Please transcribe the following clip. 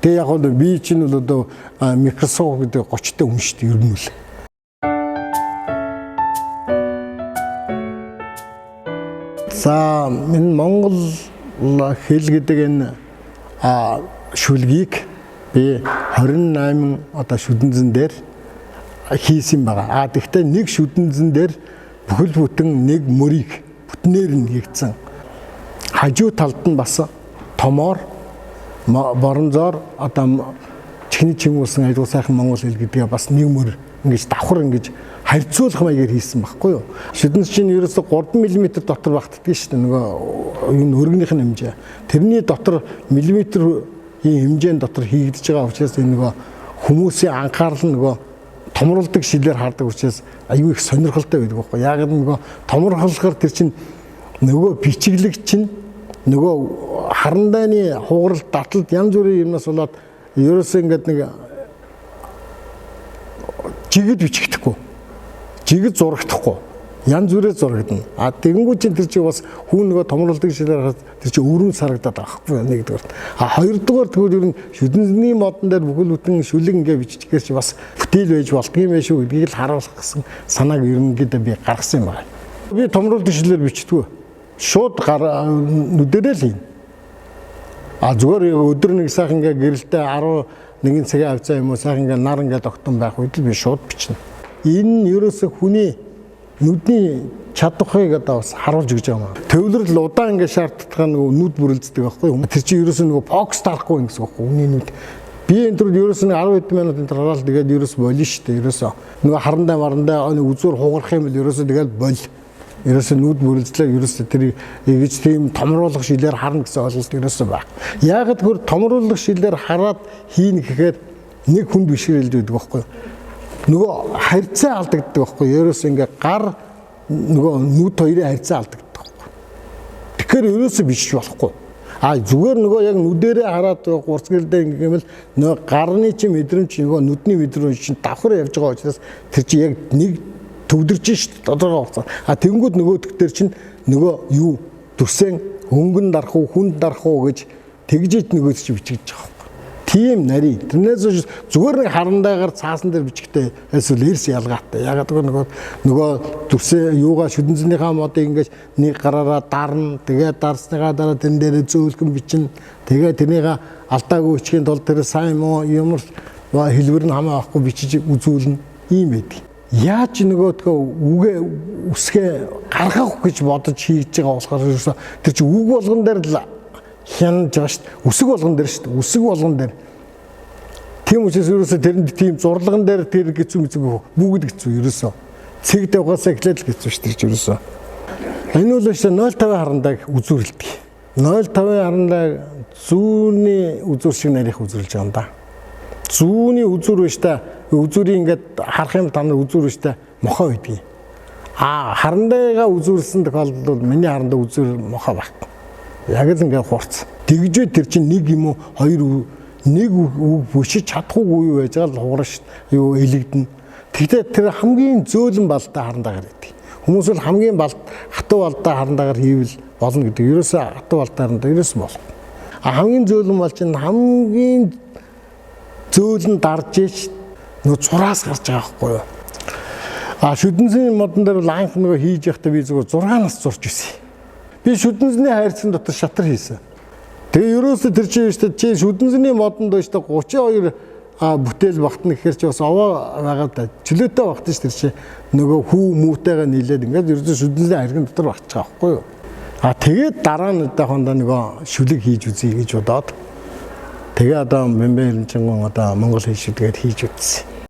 Тэгээ яг бол би чинь бол одоо микроскоп гэдэг гочтой хүн шүү дээ ер нь л. За энэ монгол хэл гэдэг энэ шүлгийг би 28 одоо шүдэнзэн дээр хийсэн байгаа. А тэгвэл нэг шүдэнзэн дээр бүхэл бүтэн нэг мөрийг бүтнээр нь хийгдсэн. Хажуу талд нь бас томоор боронзоор одоо чихний чимгүүлсэн айгуу сайхан монгол хэл гэдгээ бас нэг мөр ингэж давхар ингэж харьцуулах маягаар хийсэн байхгүй юу. Шүдэнс чинь ерөөсө 3 мм дотор багтдаг шүү дээ. Нөгөө энэ өргөнийх нь хэмжээ. Тэрний дотор миллиметрийн хэмжээнд дотор хийгдэж байгаа учраас энэ нөгөө хүмүүсийн анхаарал нь нөгөө томруулдаг шилээр хардаг учраас аюу их сонирхолтой байдаг байхгүй. Яг нь нөгөө томруулахаар тэр чинь нөгөө бичиглэг чинь нөгөө харандайны хугарал датлалт янз бүрийн юмнаас болоод ерөөсөө ингээд нэг жигэд бичигдэхгүй. Жигэд зурагдахгүй. Янз бүрээр зурагдана. А тэгэнгүүт чинь тэр чинь бас хүн нөгөө томруулдаг шилээр харахад тэр чинь өрөм сарагдаад байгаа байхгүй нэгдүгээр. А хоёрдугаар тэгвэл ер нь шүдэнзний модон дээр бүхэл бүтэн шүлэг ингээ биччихээр чи бас бүтээл байж болдгийм байх шүү гэдгийг л харуулах гэсэн санааг ерөнхийдөө би гаргасан юм байна. Би томруулдаг шилээр бичдэггүй. Шууд гар нүдэрээ л хийнэ. А зүгээр өдөр нэг сайхан ингээ гэрэлтэй 11 цагийн авцаа юм уу сайхан ингээ нар ингээ тогтсон байх үед л би шууд бичнэ. Энэ нь ерөөсө хүний нүдний чадварыг одоо бас харуулж өгч байгаа юм. Төвлөрөл удаан ингээ шаарддаг нөгөө нүд бүрэлддэг байхгүй юу? Тэр чинь ерөөсө нөгөө фокус дарахгүй юм гэсэн үг байхгүй хүний нүд. Би энэ төр ерөөсө нэг 10 хэдэн минутын дараа л тэгээд ерөөс болно шүү дээ. Ерөөсө нөгөө харандаа марандаа нэг үзүүр хугарах юм бол ерөөсө тэгээд боль. Ерөөсө нүд бүрэлдлээ ерөөсө тэр ингэж тийм томруулах шилээр харна гэсэн ойлголт ерөөсө байх. Яг тэр томруулах шилээр хараад хийнэ гэхээр нэг хүнд бишрэлж байдаг байхгүй юу? Нөгөө харьцаа алдагддаг байхгүй юу? Ерөөсө ингээ гар нөгөө нүд хоёрын харьцаа алдагддаг байхгүй. Тэгэхээр ерөөсө бичиж болохгүй. А зүгээр нөгөө яг нүдэрээ хараад гурцгэл дээр ингээ юм л нөгөө гарны чинь мэдрэмж нөгөө нүдний мэдрэмж чинь давхар явж байгаа учраас тэр чинь яг нэг төвдөрж шít тодорхой хугацаа. А тэнгүүд нөгөөдөг дээр чинь нөгөө юу дүрсэн өнгөн дарах уу хүнд дарах уу гэж тэгжиж нөгөөд чинь бичигдэж байгаа байхгүй. Тийм нарийн. Тэрнээс биш зүгээр нэг харандаагаар цаасан дээр бичгтэй эсвэл эрс ялгаатай. Ягаад гэвэл нөгөө дүрсэн юугаа шүдэнзэнийхаа модыг ингэж нэг гараараа дарна. Тэгээ дарсныхаа дараа тэрэн дээрээ зөөлхөн бичнэ. Тэгээ тэрнийхээ алдаагүй бичгийн тулд тэр сайн муу ямар хэлбэр нь хамаа авахгүй бичиж үзүүлнэ. Ийм байдаг. Яаж нөгөөдгөө үгээ үсгээ гаргах гэж бодож хийж байгаа болохоор ерөөсөө тэр чинь үг болгон дээр л хянаж байгаа шүү дээ. Үсэг болгон дээр шүү дээ. Үсэг болгон дээр. Тийм учраас ерөөсөө тэрэнд тийм зурлаган дээр тэр хэцүү мэцүү бүгд хэцүү ерөөсөө. Цэг давгаас эхлээд л хэцүү шүү дээ тэр ерөөсөө. Энэ бол шүү 0.5 харандааг үзүүрэлдэг. 0.5 харандааг зүүнний үзүүр шиг нарийнх үзүүрлж байгаа юм да. Зүүнний үзүүр биш та үзүүрийг ингээд харах юм та нар үзүүр биш та мохоо байдгийг. А харандайгаа үзүүрлсэн тохиолдолд бол миний харандаа үзүүр мохоо байхгүй. Яг л ингээд хурц. Тэгжээ тэр чинь нэг юм уу хоёр нэг үг бүшиж чадахгүй юу байж байгаа л хугарна шүү дээ. Юу элэгдэнэ. Тэгтээ тэр хамгийн зөөлөн балдаа харандаагаар байдаг. Хүмүүс бол хамгийн балд хатуу балдаа харандаагаар хийвэл болно гэдэг. Ерөөсөө хатуу балдаа харандаа ерөөсөө болохгүй. А хамгийн зөөлөн бол чинь хамгийн зөөлөн дарж ич нөгөө зураас гарч байгаа байхгүй юу? А шүдэнзний модон дээр бол анх нөгөө хийж явахдаа би зүгээр 6-наас зурж ирсэн. Би шүдэнзний хайрцан дотор шатар хийсэн. Тэгээ ерөөсөө тэр чинь шүү дээ чи шүдэнзний модонд шүү дээ 32 бүтээл багтна гэхэр чи бас овоо байгаа да. Чөлөөтэй багтна шүү тэр чи нөгөө хүү хүүтэйгээ нийлээд ингээд ерөөсөө шүдэнзний хайрцан дотор багтчих байхгүй юу? А тэгээд дараа нь одоохондоо нөгөө шүлэг хийж үзье гэж бодоод тэгээ одоо Бэмбэ Хэмжингүн одоо Монгол хэл шүлгээр хийж үзсэн.